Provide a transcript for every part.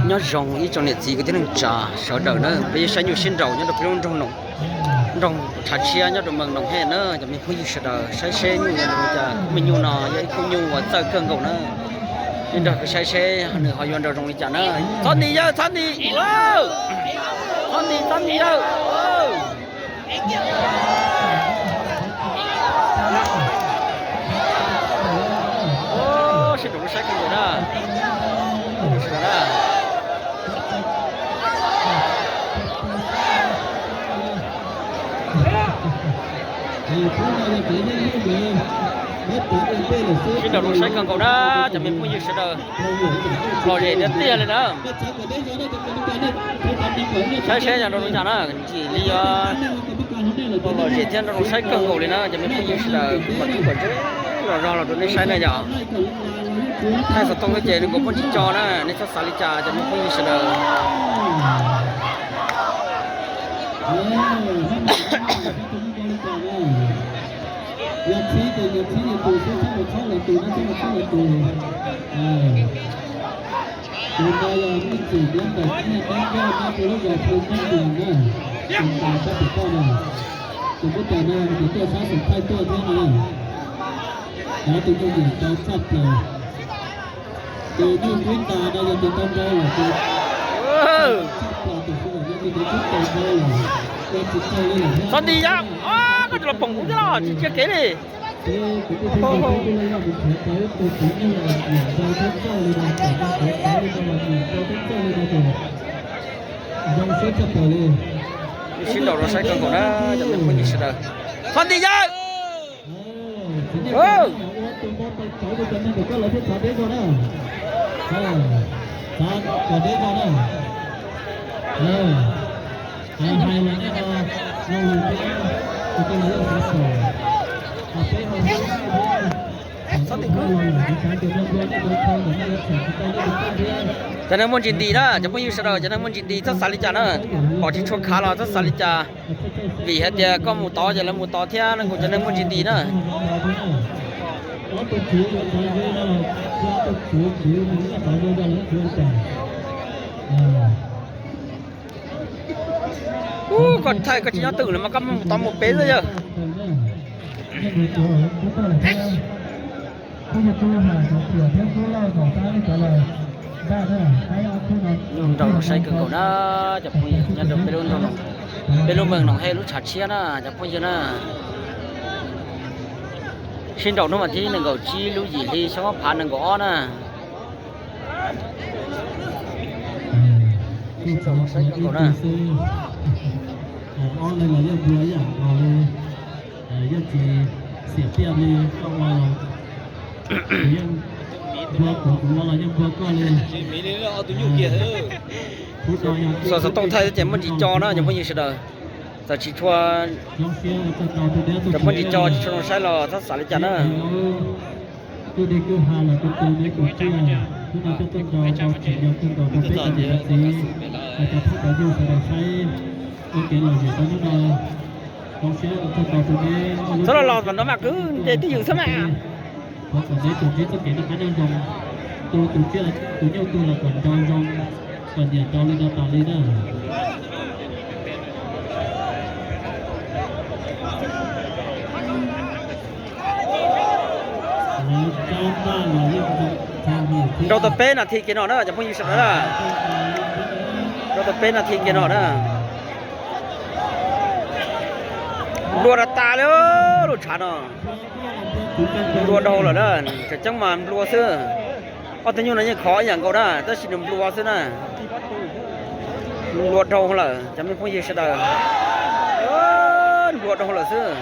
Nyob zoo ib tsoom niam txiv kwv tij neej tsa sawv daws na, peb yuav saib nyuj sib nraus nyob rau peb lub nroog Noom, nroog Tshav Tshiab nyob rau Moos Noom Hej na. Cov me phooj ywg sawv daws saib seb nyuj yuav nraus li cas, me nyuj no yog ib khub nyuj uas txawj kawg nkaus na. Peb nrog saib seb nws ho yuav nraus zoo li cas na. Txhob nti yawg, txhob nti, txhob nti, txhob nti yawg. Sib nraus lub saib kawg nkaus na. Sib nraus lub saib kawg nkaus na, cov me phooj ywg sawv daws. Lom zem tiag tiag li na. Saib seb yog nraus li cas na, ntsim li yuav tau lom zem thiab nraus lub saib kawg nkaus li na, cov me phooj ywg sawv daws. Kuv mam rub kom zeb los zog los rau nej saib na yom. Thaij xov tooj xwb ces nws kuj muaj ntsis tso na, nej txhob xav li cas cov me phooj ywg sawv daws. Tus no yog Meej Txwm Liab Npaum Nyiaj Neeb Yaj nyob rau lub zos Phu Neeb Dua na, tus ntas sab tim toj no. Tus tub tas no nws tuaj sab xeem Thaij tuaj thiab no. Nov tus nyuj nyiam tau tshaj plaws. Tus nyuj kub ntas no yog tus tau nrau lawm tus tshaj plaws tus xwb lawm no tus kub tau nrau lawm, ua tsis tau li lawm thiab. Txhob nti yam, koj tsis los phoom kuv thiab los tsis cia kev li. Sib nraus los saib kawg nkaus na, cov me phooj ywg sawv daws. Txhob nti yawg. Cov neeg muaj ntsis nti na, cov phooj ywg sawv daws, cov neeg muaj ntsis nti txhob xav li cas na, pom tsis tshua khav los txhob xav li cas, vim hais tias koj mus tod ces lawv mus tod thiab no, kuv cov neeg muaj ntsis nti na. Ub, koj thaij koj tsis nyob twg no mas koj mus tod mus pem xwb yog. Nraus los saib kawg nkaus na, cov phooj ywg nyob rau peb lub nroog, peb lub moos Noom Hej lub tshav tshiab na cov phooj ywg na. Sib nraus hnub vas thib nees nkaum tsib lub yim hli xyoo ob phav nees nkaum ob na. Sib nraus los saib kawg nkaus na. Xov xov tooj thaij xwb ces muaj ntsis co na cov phooj ywg sawv daws. Txawm tsis tshua, cov muaj ntsis co tsis tshua zoo saib los txhob xav li cas na. Txhob los los tom no mas kwv nce twj ywm xwb mas. Thov kom neb tsuas ntsib txoj kev noj qab nyob zoo, tu tus tsiaj tus nyuj twg los kom nrau zoo, kom nyiam nrau li no tas li na. Nrau tau peb nas this kiag no na cov phooj ywg sawv daws na. Nrau tau peb nas this kiag no na. Nplua rau tas li lub tshav no. Nplua dhau lawm na, tseem ceeb mas nplua xwb. Ob tug nyuj no yeej khov ib yam nkaus na, tab sis nws nplua xwb na. Nplua dhau lawm cov me phooj ywg sawv daws. Nplua dhau lawm xwb.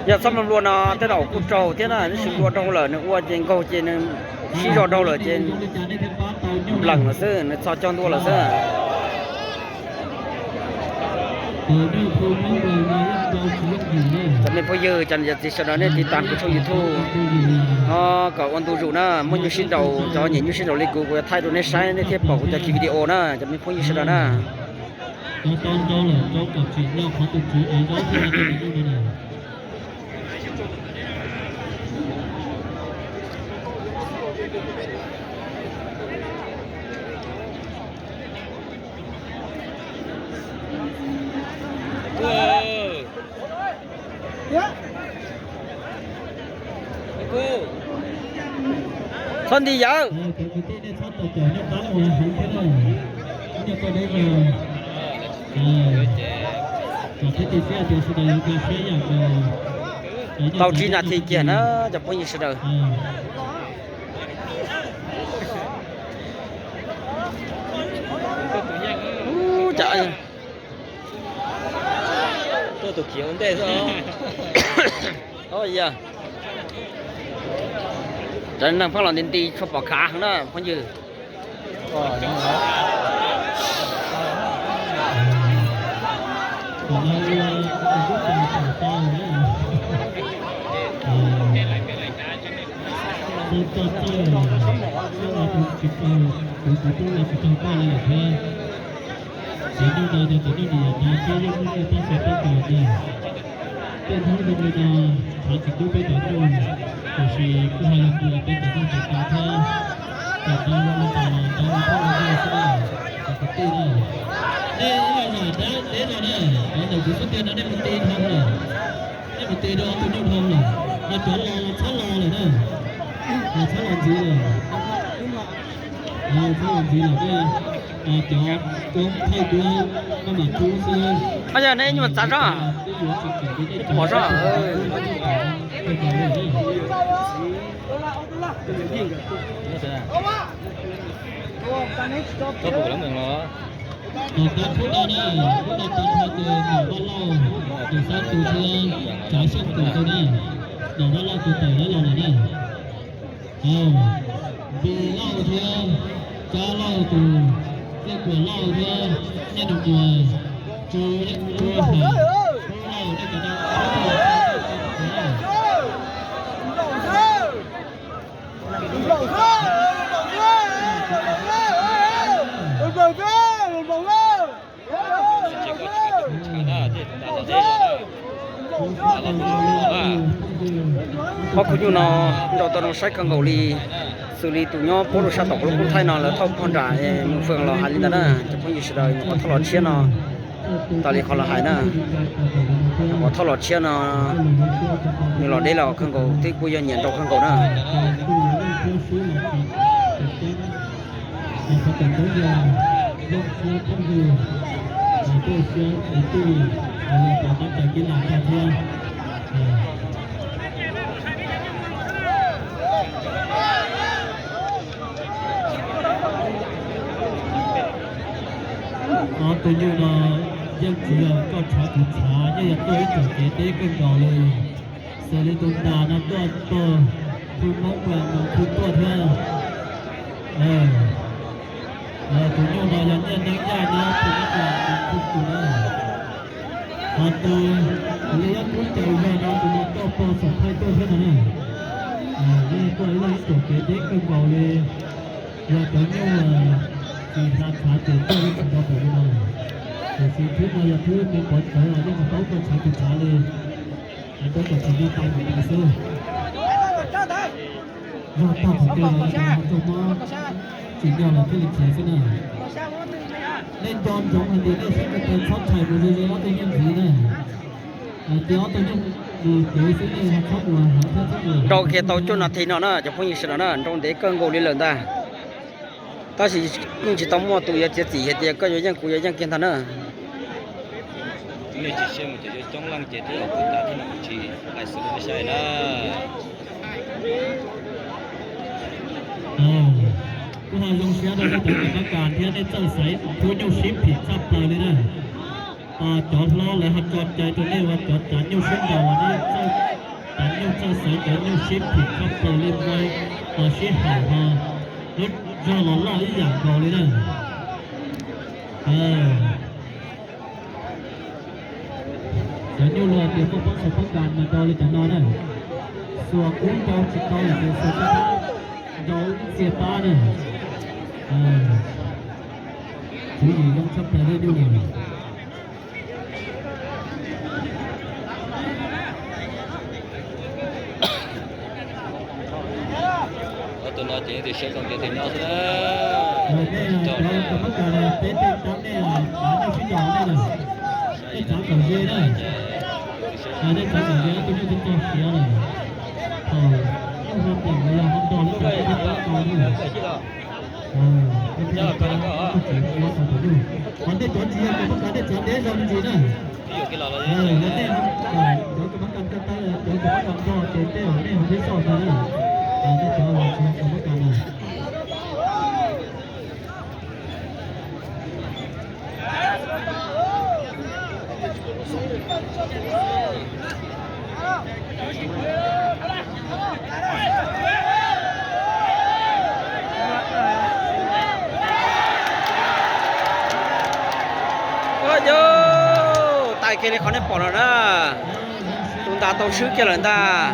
Yog txhob nplua nplua no tej zaum kuj raug thiab na, tab sis nplua dhau lawm nws ua ces nkaug ces nws sib zog dhau lawm ces nplees lawm xwb, nws txhos caug ntua lawm xwb. Cov me phooj ywg, cov niam cov txiv sawv daws nej tiv tas kuv tshooj YouTube no kom ua ntu zus na, muaj nyuj sib nraus, cov nyiam nyuj sib nraus li kuv, kuv yuav thaij rau nej saib nej thiaj pom kuv cov video na, cov me phooj ywg sawv daws na. Cov tau nrau lawm rau kom tsim nyog qhov tus tswv ev zaub thiab. Cov Txhob nti yawm. Tau tsib nas this kiag na cov phooj ywg sawv daws. Ub, cas tuaj tus khiav ua ntej xwb. Yog cov neeg pheej los nti nti tshuav pom khav heev na phooj ywg. Ces hnub no ces tus nej niam tais thiab yeej muaj pab xav pab tos tias tej hnub zoo li no thov tsis pub peb cov nyuj, tiam sis kuj ho yog kuv peb cov nyuj tes taw thiab, tes taw zoo li cas los ntawd los thiaj li ntej xwb na, cov kwv tij na. Nej ib yam dab deb no na, cov ntawm kuv xub tiag no nej mus ti dhau lawm, nej mus ti rau ob tug nyuj dhau lawm, yog cov los los txhob los lawm na, los txhob los ntxiv lawm. Txhob los ntxiv lawm, cov koob thawj duab maj mam pub xwb. Yog nej nyuam txav zog, twb pom zog. Tom qab khub no na, khub no tag nrho ces Nom Vaj Lauj tus xab tus thiab Tsav Xyooj tus rau na, Nom Vaj Lauj tus tawm lawv los lawm na. Npis Lauj thiab Tsab Lauj tus, Txij Kuam Lauj thiab Nyiaj Nus Muas, Tsu, Tsu Ham, Kub Lauj nej cov no. Ob khub nyuj no nrau tau zoo saib kawg nkaus li, xws li tus nyob puab lub sab tom lub kub thaij no lawv thauj pog nram Moos Fees los hais li ntawd na cov phooj ywg sawv daws. Nyuam qhuav thauj los tshiab no, tas li qhov lawv hais na, nyuam qhuav thauj los tshiab no, nws los deb los kawg nkaus thiab kuj yog nyiam nrau kawg nkaus na. Ob tug nyuj no yeej tsis yog koj tshav kuv tshav, yeej yog tuaj ib tsoom kev deb kawg nkaus li. Xws li tus ntas no tuaj tag, tus Hmoob Npas no kuj tuaj thiab. Tus nyuj no yog Nyiaj Neeb Yaj nyob tus Hmoob Npas tus kuj tus na. Ho tus li ob kub caum yog no tus no tuaj pog Xom Thaij tuaj thiab no na. Yeej tuaj ib leeg ib tsoom kev deb kawg nkaus li. Yog cov nyuj tsis hla tshav ces tuaj yeej tsis nrau pem li no. Tiam sis thwb no yog thwb me pov tsawv los yeej tsis paub tuaj tshav tsis tshav li. Hais rau kom tsim nyog tau mus xwb. Yog tag thaum twg los yog tau mob tsim nyog los thiaj li khiav xwb na. Nej nco ntsoov hais tias nej sab ko taw txhob tshais mus ze ze ob tug nyuj ntxiv na. Ces ob tug nyuj mus kev xwb nej ho txhob mus heev thiab txhob mus. Nrau kiag tau cuaj nas this no na cov phooj ywg sawv daws na, nrau ntev kawg nkaus li lawm ntag. Tab sis yeej tsis tau muaj tus yuav txiav txim hais tias koj yuav yeej kuv yuav yeej kiag ntag na. Nej tsis siab mus ces yuav coob leej ces twb los kuv tas thiab no kuv tsis hais xwb rau nej saib na. Kuj ho zoo siab rau nej cov niam pab kas thiab nej txawj xaiv khub nyuj sib phim tshaj plaws li na. Cov hlob lawv ho tso cai rau nej ua cov tsav nyuj sib ntaus los nej txawj tsav nyuj txawj xaiv cov nyuj sib phim tshaj plaws li, npau los sib haum ho lub zog los loj ib yam nkaus li na. Cov nyuj luag tias muaj pab xav pab kas mas rau li cov no na. Xuas kub nrau tsis tau lawm tias xuas kub nrau ib txhia pab na. Tswv yim zoo tshaj plaws li nyuj na. Tus no ces tias siab zoo ces tias nyob xwb na. Cov mab kas peb tej tab nej, nej sib ncaus nej na, nej txav kom ze na, nej txav kom ze tus nyuj twb txog siav lawm. Thaum nyuj ho plim los yog ho nrog lub tab tab tau na. Qhov nej cov tsis yog tus mab kas nej txav deb zog me ntsis na. Yog nej cov tus mab kas ko taw, cov tus mab kas nrog ces tej zaum nej ho pib xauj ntag na. Nej cov uas tsis yog tus mab kas na. Ua cas tag kiag li qhov nej pom no na. Tus ntas tau swb kiag lawm ntag.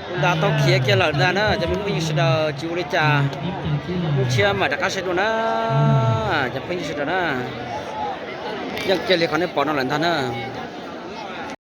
Tus ntas tau khiav kiag lawm ntag na cov me phooj ywg sawv daws, tsis ua li cas. Hnub tshiab mam rov qab saib dua na, cov phooj ywg sawv daws na. Yeej kiag li qhov nej pom no lawm ntag na.